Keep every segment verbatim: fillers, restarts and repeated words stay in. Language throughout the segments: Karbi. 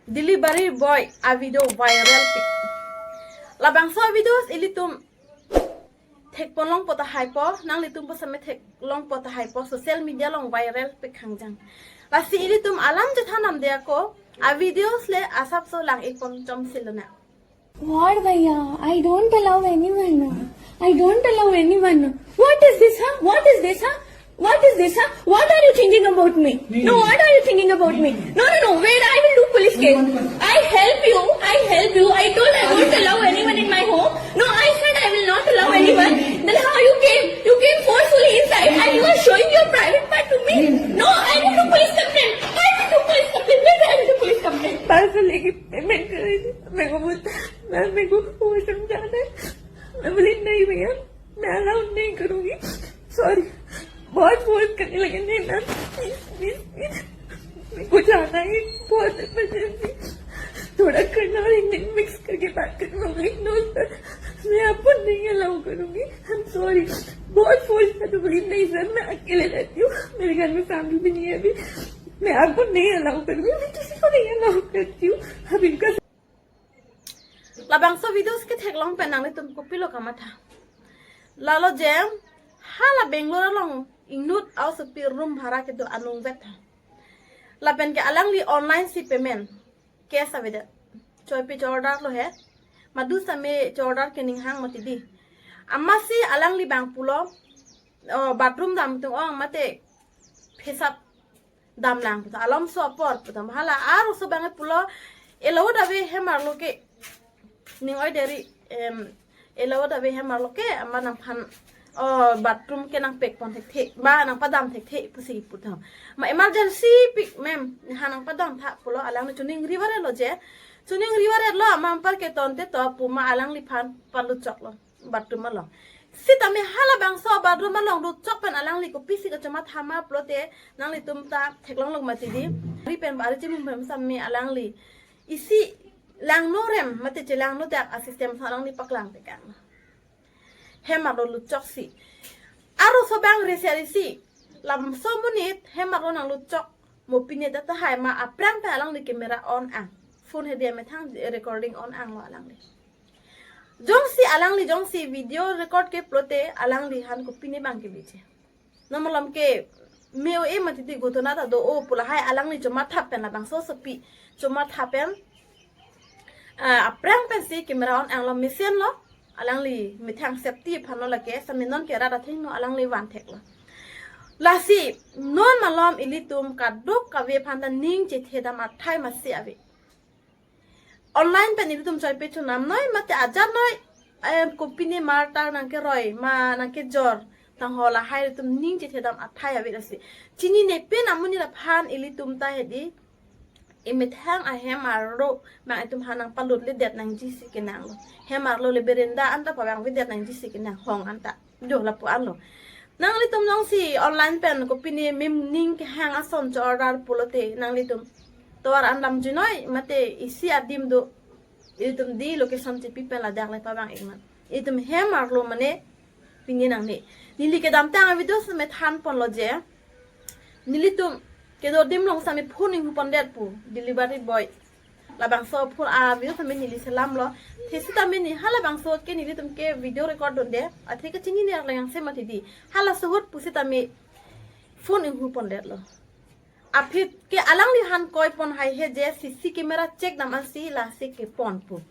Delivery boy a video viral pik. Labangso videos ilitum thekpon longpo tahai po, nanglitum po same theklongpo tahai po, social media along viral pik hangjang. Lasi ilitum alam chethan damde ako, a videos le asapso lang-ikpon chomsi lonang. What, भैया? I don't allow anyone. I don't allow anyone. What is this, huh? What is this, huh? What is this, huh? What are you thinking about me? No, what are you thinking about me? No, no, no. Wait, I will do police case. I help you. I help you. I told I won't allow anyone in my home. No, I said I will not allow anyone. Then how you came? You came forcefully inside and you are showing your private part to me. No, I will do police complaint. I will do police complaint. Wait, I will do police complaint. पैसे लेके पेमेंट कर रही थी। मेरे को बोलता, "मैम, मेरे को वॉशरूम जाना है, मैं बोली, नहीं भैया, मैं अलाउड नहीं करूँगी, सॉरी।" बहुत फोर्स करने लगे, "नहीं मैम, प्लीज, प्लीज, प्लीज, मेरे को जाना है, बहुत इमरजेंसी, थोड़ा कन्नड़ हिंदी मिक्स करके बात करूँगा।" "नो सर, मैं आपको नहीं अलाउ करूँगी, आई एम सॉरी।" बहुत फोर्स था तो बोली, "नहीं सर, मैं अकेले रहती हूँ, मेरे घर में फैमिली भी नहीं है अभी, मैं आपको नहीं अलाउ करूँगी, मैं किसी को नहीं अलाउ करती हूँ।" अब इनका Labangso videos ketheklong pen nanglitum kopilo kamatha? Lalo je, hala Bangalore along inut aosopi room bhara kedo anung vet tha. Lapen ke alangli online si payment cash avedet. Choipi cho-order lo he. Madu same cho-order ke ninghang mati di. Amatsi alangli bang pulo, oh, bathroom dam tung ong mate phesap damlang puta, alomso apor puta, hala arloso bang pulo, "Elo dave hem arlo ke, ning oi deri, em, elo dave hem arlo ke, ama nangphan, oh, bathroom ke nangpekpon thekthe, ba nangpadam thekthe," pusi puta. "Ma emergency pik ma'am, ha nangpadam tha," pulo, alangli choningri varet lo je, choningri varet lo, ama anpar ke tonte to pu ma alangliphan palut choklo bathroom along. Sitame halabangso bathroom along lut chok pen alangli kopisi kachomatha ma pulote nanglitum ta theklong lok mati di. Ari pen ba ari chimum pen same alangli isi langno rem mate chelangno dak a system sa alangli paklang tekang. Hem arlo lut choksi. Arloso bang resi arisi. Lamso monit hem arlo nanglut chok. Mo pine ta tahai ma aphrang pen alangli camera on ang. Phone hedi amethang recording on ang lo alangli. Jongsi alangli jongsi video record ke pulote alangliphan kopine bang ke bije. Nonmalom ke me-o-e mati di ghotona ta do-o pu lahai alangli chomatha pen labangso asopi chomatha pen, ah, aphrang pensi camera on ang lo, mesen lo, alangli methang safety aphan lo lake, same non ke rat athengno alangli van thek lo. Lasi nonmalom ilitum kadokave aphan ta ning chethedam athai masi ave. Online pen ilitum choi pe chunam noi, mate ajat noi, em, kopine martar nangkeroi, ma nangkejor, tangho lahai ilitum ning chethedam athai ave lasi. Chinine pen amonit aphan ilitum ta hedi, emethang ahem arlo bang itum ha nangpalut ledet nangji si kenang lo. Hem arlo le berenda anta pavang vedet nangji si kenang, hong anta. Jo lapu anlo. Nanglitum jongsi online pen kopine mem ning kehang ason cho-order pulote nanglitum tovar an damji noi mate isi adim do. Ilitum di location chepi pen ladak le pavang-ik ma. Ilitum hem arlo mane pini nangne. Neli kedamtang a video same thanpon lo je, nelitum kedo adim along same phone inghu pondet pu delivery boy. Labangso phone a video same neli selam lo. Te sitame ne halabangso ke nelitum ke video record dunde. Athe kachinine arlo yang se mati di. Halaso ahut pusitame phone inghu pondet lo. Aphi ke alangliphan koipon haihe je C C camera check dam ansi lasi kepon pu.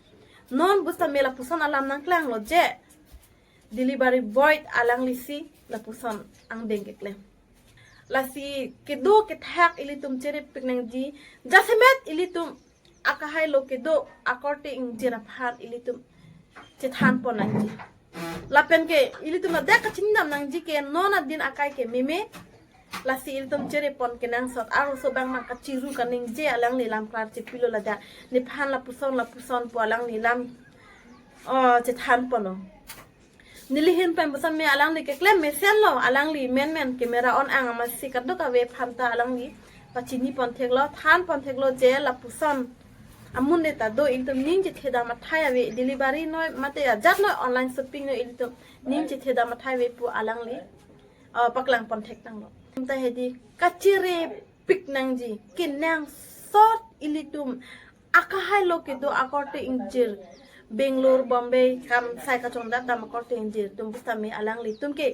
Non pusitame lapuson alam nangklang lo je delivery boy alangli si lapuson angdeng keklem. Lasi kedo kethak ilitum cherepik nangji, jasemet ilitum akahai lo kedo akorte ingjir aphan ilitum chethanpon nangji. Lapen ke ilitum ladak kachingdam nangji ke non adin akai ke meme. Lasi ilitum cherepon kenangsot arloso bang nangkachiru kaningje alangli lam klar chepilo ladak. Nephan lapuson lapuson pu alangli lam, oh, chethanpon lo. Neli hin pen pusitame alangli keklem mesen lo, alangli menmen camera on ang amatsi kadokave aphan ta alangli pachini pon thek lo, thanpon thek lo je lapuson amun ne ta do, ilitum ning chethedam athai ave, delivery noi mate ajat noi, online shopping noi, ilitum ning chethedam athai ave pu alangli, uh, paklang pon thek tanglo. Ta hedi kachere pik nangji, kenangsot ilitum akahai lo kedo akorte ingjir, Bangalore, Bombay, kam sai kachongdak dam akorte ingjir atum pusitame alanglitum ke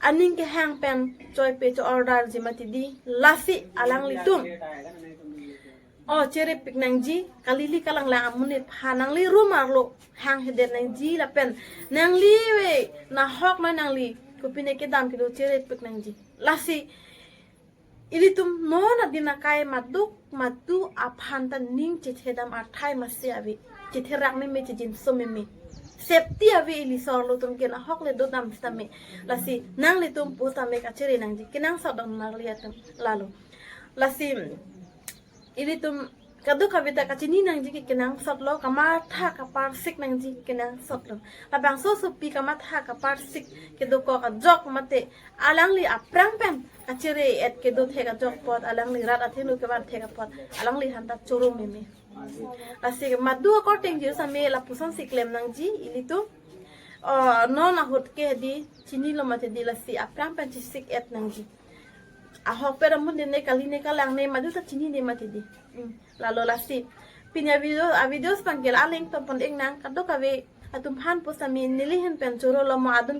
aning kehang pen choipe cho-order ji mati di, lasi alanglitum o cherepik nangji, kalili kalanglang amonit aphan nangli room arlo hanghedet nangji lapen nangli ave nahok noi nangli kopine kedam kedo cherepik nangji. Lasi ilitum non adin akai maduk madu aphan ta ning chethedam athai masi ave, chetherak meme, chejinso meme. Safety ave ili sorlo atum ke, nahok le dodam sitame. Lasi nanglitum pusitame kachere nangji, kenangsot dong nangli atum lalo. Lasi ilitum kadokave ta kachini nangji ke kenangsotlo, kamatha kaparsik nangji kenangsotlo. Labangso sopi kamatha kaparsik kedokok ajok mate alangli aphrang pen kachere-et kedo thek ajok apot, alangli rat athenu kevan thek apot, alangliphan ta choro meme. Lasi madu akorte ingjir sitame lapusonsi klem nangji ilitum. O, non ahut ke di chinilo mati di, lasi aphrang pen chesik-et nangji. Ahok pen amonit ne, kali ne, kalang ne, madu ta chinine mati di. Hmm, lalo lasi pini avideo, avideos pangkel aling tompon ik nang, kadokave atum aphan pusitame neli ahin pen chorolo, mo adun